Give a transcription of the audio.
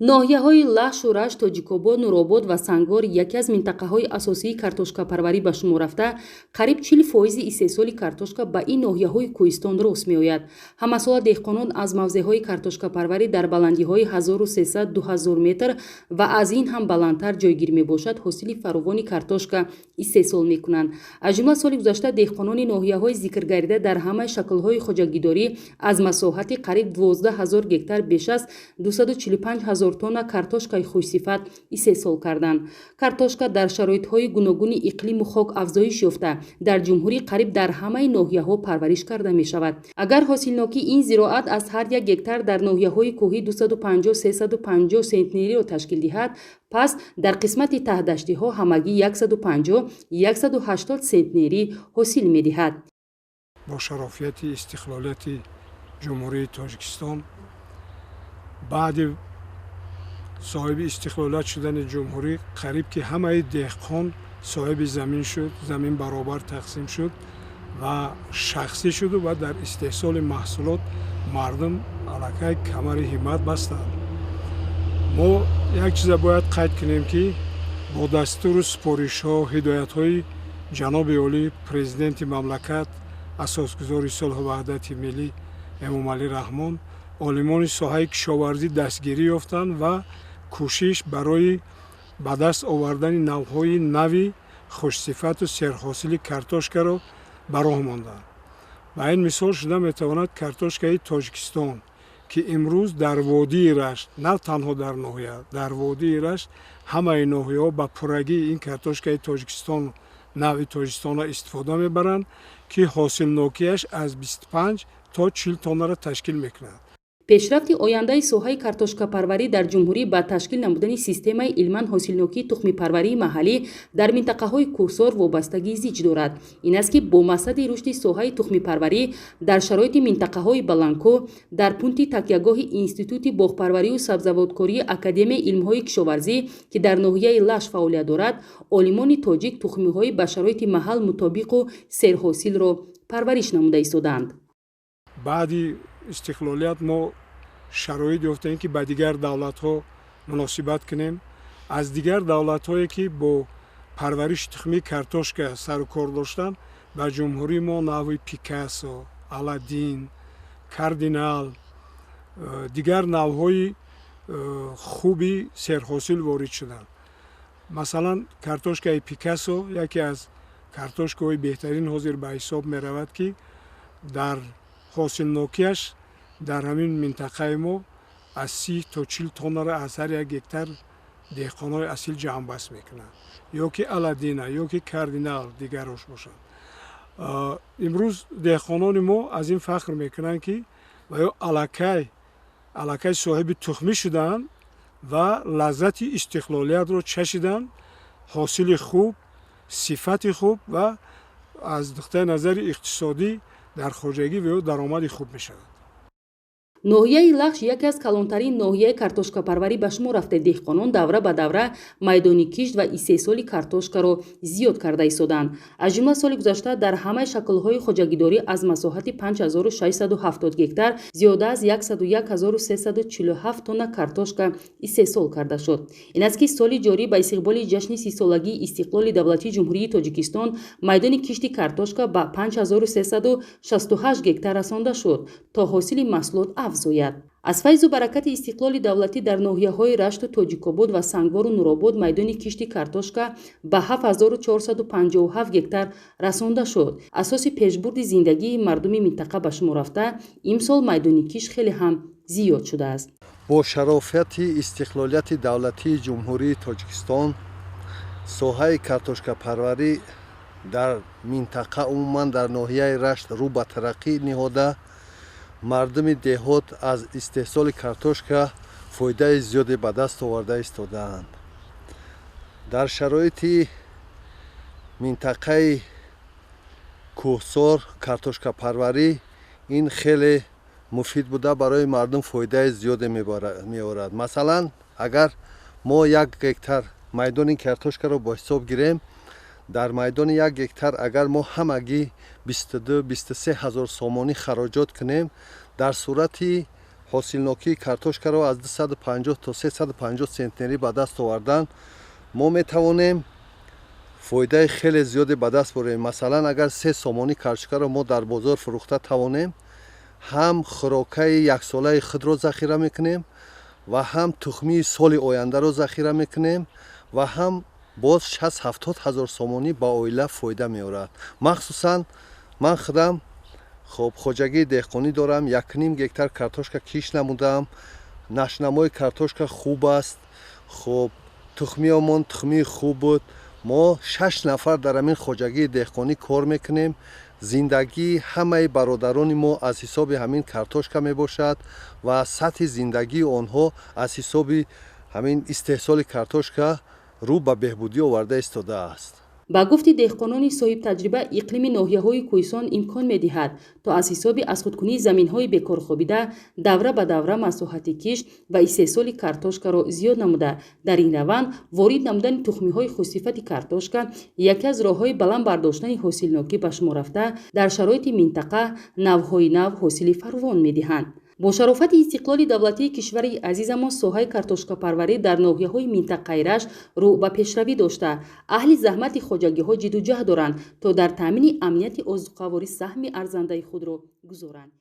Ноҳияҳои Лахшу Рашт, Тоҷикобод, Нуробод ва Сангвор яке аз минтақаҳои асосии картошкапарварӣ ба шумор рафта, қариб 40% истеҳсоли картошка ба ин ноҳияҳои кӯҳистон рост меояд. Ҳамасола деҳқонон аз мавзеъҳои картошкапарварӣ дар баландиҳои 1300-2000 метр ва аз ин ҳам баландтар ҷойгир мебошад, ҳосили фаровони картошка истеҳсол мекунанд. Аз ҷумла соли гузашта деҳқонони ноҳияҳои зикргардида дар ҳамаи шаклҳои хоҷагидорӣ аз масоҳати қариб 12 ҳазор гектар беш аз 245 ҳазор тонна картошкаи хушсифат истеҳсол карданд. Картошка дар шароитҳои гуногуни иқлиму хок афзоиш ёфта, дар ҷумҳурӣ қариб дар ҳамаи ноҳияҳо парвариш карда мешавад. Агар ҳосилнокии ин зироат аз ҳар як гектар дар ноҳияҳои кӯҳӣ 250-350 сентнериро ташкил диҳад, пас дар қисмати таҳдаштиҳо ҳамагӣ 150-180 сентнерӣ ҳосил медиҳад. Бо шарофияти истиқлолияти Ҷумҳурии Тоҷикистон, баъди соҳиби истиқлолият шудани ҷумҳурӣ, қариб ки ҳамаи деҳқон соҳиби замин шуд, замин баробар тақсим шуд ва шахсӣ шуду ва дар истеҳсоли маҳсулот мардум аллакай камари ҳиммат бастанд. Мо як чиза бояд қайд кунем, ки бо дастуру супоришҳо, ҳидоятҳои ҷаноби олӣ, Президенти мамлакат, асосгузори сулҳу ваҳдати миллӣ Эмомалӣ Раҳмон, олимони соҳаи кишоварзӣ дастгирӣ ёфтанд ва кӯшиш барои ба даст овардани навъҳои нави хушсифату серҳосили картошкаро ба роҳ монданд. Ба ин мисол шуда метавонад картошкаи Тоҷикистон, ки имрӯз дар водии Рашт, на танҳо дар ноҳия, дар водии Рашт ҳамаи ноҳияҳо ба пуррагии ин картошкаи Тоҷикистон, навъи Тоҷикистонро истифода мебаранд, ки ҳосилнокиаш аз 25 то 40 тоннаро ташкил мекунад. Пешрафти ояндаи соҳаи картошкапарварӣ дар ҷумҳурӣ ба ташкил намудани системаи илман ҳосилнокии тухмипарварии маҳаллӣ дар минтақаҳои кӯҳсор вобастагии зич дорад. Ин аст, ки бо мақсади рушди соҳаи тухмипарварӣ дар шароити минтақаҳои баландкӯҳ дар пункти такягоҳи Институти боғпарварию сабзавоткории Академияи илмҳои кишоварзӣ, ки дар ноҳияи Лахш фаъолият дорад, олимони тоҷик тухмиҳои ба шароити маҳал мутобиқу серҳосилро парвариш намуда истодаанд. Баъди истиқлолият мо шароит ёфтем, ки ба дигар давлатҳо муносибат кунем. Аз дигар давлатҳое, ки бо парвариши тухмии картошка сару кор доштанд, ба ҷумҳурии мо навъи Пикассо, Аладдин, Кардинал, дигар навъҳои хуби серҳосил ворид шуданд. Масалан, картошкаи Пикассо яке аз картошкаҳои беҳтарин ҳозир ба ҳисоб меравад, ки дар ҳосилнокиаш дар ҳамин минтақаи мо аз 30 то 40 тоннаро аз ҳар як гектар деҳқонҳои асил ҷамъбаст мекунанд, ё ки Аладдина, ё ки Кардинал, дигарош бошанд. Имрӯз деҳқонони мо аз ин фахр мекунанд, ки ва ё аллакай соҳиби тухмӣ шудаанд ва лаззати истиқлолиятро чашиданд, ҳосили хуб, сифати хуб ва аз нуқтаи назари иқтисодӣ дар хоҷагӣ ва ё даромади хуб мешавад. Ноҳияи Лахш яке аз калонтарин ноҳияи картошкапарварӣ ба шумор рафта, деҳқонон давра ба давра майдони кишт ва истеҳсоли картошкаро зиёд карда истодаанд. Аз ҷумла соли гузашта дар ҳамаи шаклҳои хоҷагидорӣ аз масоҳати 5670 гектар зиёда аз 101 347 тонна картошка истеҳсол карда шуд. Ин аст, ки соли ҷорӣ ба истиқболи ҷашни 30-солагии истиқлоли давлатии Ҷумҳурии Тоҷикистон майдони кишти картошка ба 5368 гектар расонда шуд, то ҳосили маҳсулот афзояд. Аз файзу баракати истиқлоли давлатӣ дар ноҳияҳои Рашту Тоҷикобод ва Сангвору Нуробод майдони кишти картошка ба 7457 гектар расонда шуд. Асоси пешбурди зиндагии мардуми минтақа ба шумор рафта, имсол майдони кишт хеле ҳам зиёд шудааст. Бо шарофати истиқлолияти давлатии Ҷумҳурии Тоҷикистон соҳаи картошкапарварӣ дар минтақа, умуман дар ноҳияи Рашт, рӯ ба тараққӣ ниҳода, мардуми деҳот аз истеҳсоли картошка фоидаи зиёде ба даст оварда истодаанд. Дар шароити минтақаи кӯҳсор картошкапарварӣ ин хеле муфид буда, барои мардум фоидаи зиёде меорад. Масалан, агар мо 1 гектар майдони картошкаро бо ҳисоб гирем, дар майдони 1 гектар агар мо ҳамагӣ 22-23 ҳазор сомонӣ хароҷот кунем, дар сурати Ҳосилнокии картошкаро аз 250 то 350 центнерӣ ба даст овардан, мо метавонем фоидаи хеле зиёде ба даст борем. Масалан, агар 3 сомонӣ картошкаро мо дар бозор фурӯхта тавонем, ҳам хӯрокаи яксолаи худро захира мекунем ва ҳам тухмии соли ояндаро захира мекунем ва ҳам боз 60-70 ҳазор сомонӣ ба оила фоида меорад. Махсусан ман худам, хоб, хоҷагии деҳқонӣ дорам, 1,5 гектар картошка кишт намудаам. Нашнамои картошка хуб аст. Хоб, тухмиёмон тухмии хуб буд. Мо шаш нафар дар ҳамин хоҷагии деҳқонӣ кор мекунем. Зиндагии ҳамаи бародарони мо аз ҳисоби ҳамин картошка мебошад ва сатҳи зиндагии онҳо аз ҳисоби ҳамин истеҳсоли картошка рӯ ба беҳбудӣ оварда истодааст. Ба гуфти деҳқонони соҳибтаҷриба, иқлими ноҳияҳои кӯҳистон имкон медиҳад, то аз ҳисоби азхудкунии заминҳои бекорхобида давра ба давра масоҳати кишт ва истеҳсоли картошкаро зиёд намуда, дар ин раванд ворид намудани тухмиҳои хушсифати картошка яке аз роҳҳои баланд бардоштани ҳосилнокӣ ба шумор рафта, дар шароити минтақа навъҳои нав ҳосили фаровон медиҳанд. Бо шарофати истиқлоли давлатии кишвари азизамон соҳаи картошкапарварӣ дар ноҳияҳои минтақаи Рашт рӯ ба пешравӣ дошта, аҳли заҳмати хоҷагиҳо ҷидду ҷаҳд доранд, то дар таъмини амнияти озуқаворӣ саҳми арзандаи худро гузоранд.